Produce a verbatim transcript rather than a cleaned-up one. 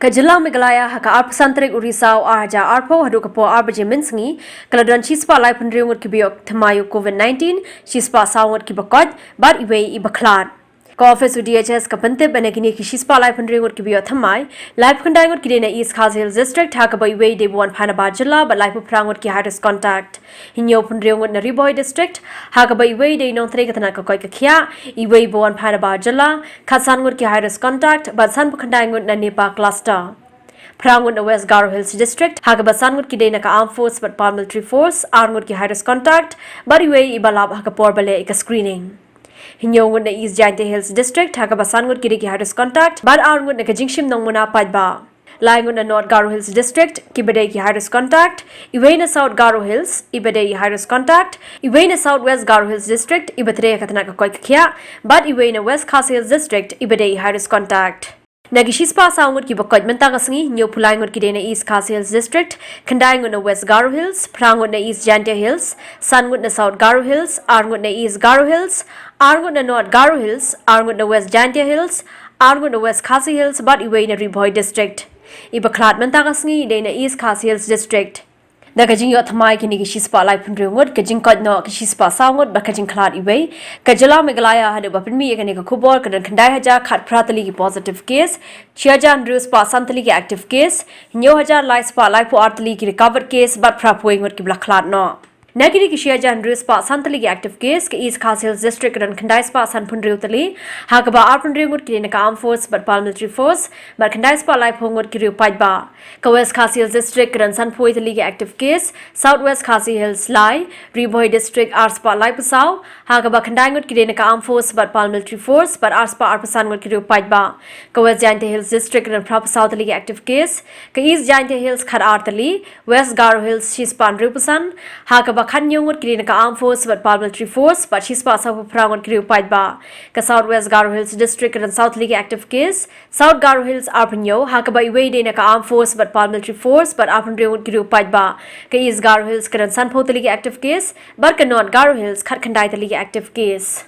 Ka jylla Meghalaya ha ka arphew san tarik u Risaw ar hajar arphew haduh ka por ar baje mynsngi ka la don shispah laiphew hynriew ngut kiba ïoh thymmai u COVID nineteen, shispah saw ngut kiba koit bad iwei iba khlad. Ka ophis u D H S ka pyntip ba na kine ki shispah laiphew hynriew ngut kiba ïoh thymmai, laiphew khyndai ngut ki dei na East Khasi Hills District ha kaba iwei dei ba wan phai na bar jylla bad laiphew phra ngut ki high risk contact. Hynñiew phew hynriew ngut na Ri Bhoi District ha kaba iwei dei nongtrei ka tnat ka koit ka khiah, iwei ba wan phai na bar jylla, khatsan ngut ki high risk contact bad sanphew khyndai ngut na NEPA cluster. Phra ngut na West Garo Hills District ha kaba san ngut ki dei na ka Armed Force bad Paramilitary Force, ar ngut ki high risk contact bad iwei iba lap ha ka por ba leh ïa ka screening. Hynñiew ngut na East Jaintia Hills District ha kaba san ngut ki dei ki high risk contact bad ar ngut na ka jingshim nongmuna paidbah. Lai ngut na North Garo Hills District kiba dei ki high risk contact, iwei na South Garo Hills iba dei i high risk contact, iwei na South West Garo Hills District iba trei ha ka tnat ka koit ka khiah, bad iwei na West Khasi Hills District iba dei i high risk contact. Na ki shispah saw ngut kiba koit mynta ka sngi, hynñiew phew lai ngut ki dei na East Khasi Hills District, khyndai ngut na West Garo Hills, phra ngut na East Jaintia Hills, san ngut na South Garo Hills, ar ngut na East Garo Hills, ar ngut na North Garo Hills, ar ngut na West Jaintia Hills, ar ngut na West Khasi Hills bad iwei na Ri Bhoi District. Iba khlad mynta ka sngi i dei na East Khasi Hills District. Da ka jingïoh thymmai kine ki shispah laiphew hynriew ngut, ka jingkoit noh ki shispah saw ngut bad ka jingkhlad iwei, ka jylla Meghalaya haduh ba pynmih ïa kane ka khubor ka don khyndai hajar khatphra tylli ki positive case, shi hajar hynriew spah san tylli ki active case, hynñiew hajar lai spah laiphew ar tylli ki recovered case bad phra phew wei ngut kiba la khlad noh. Na kine ki shi hajar hynriew spah san tylli ki active case, ka East Khasi Hills District ka don khyndai spah sanphew hynriew tylli, ha kaba arphew hynriew ngut ki dei na ka Armed Force bad Paramilitary Force bad khyndai spah laiphew ngut ki riew paidbah. Ka West Khasi Hills District ka don sanphew wei tylli ki active case, South West Khasi Hills lai, Ri Bhoi District ar spah laiphew saw, ha kaba khyndai ngut ki dei na ka Armed Force bad Paramilitary Force bad ar spah arphew san ngut ki riew paidbah. Ka West Jaintia Hills District ka don phraphew saw tylli ki active case, ka East Jaintia Hills khatar tylli, West Garo Hills shispah hynriewphew san, ha kaba khathynñiew ngut ki dei na ka Armed Force bad Paramilitary Force bad shispah sawphew phra ngut ki riew paidbah. Ka South West Garo Hills District ka don saw tylli ki active case, South Garo Hills arphew hynñiew, ha kaba iwei dei na ka Armed Force bad Paramilitary Force bad arphew hynriew ngut ki riew paidbah. Ka East Garo Hills ka don sanphew tylli ki active case bad ka North Garo Hills khatkhyndai tylli ki active case.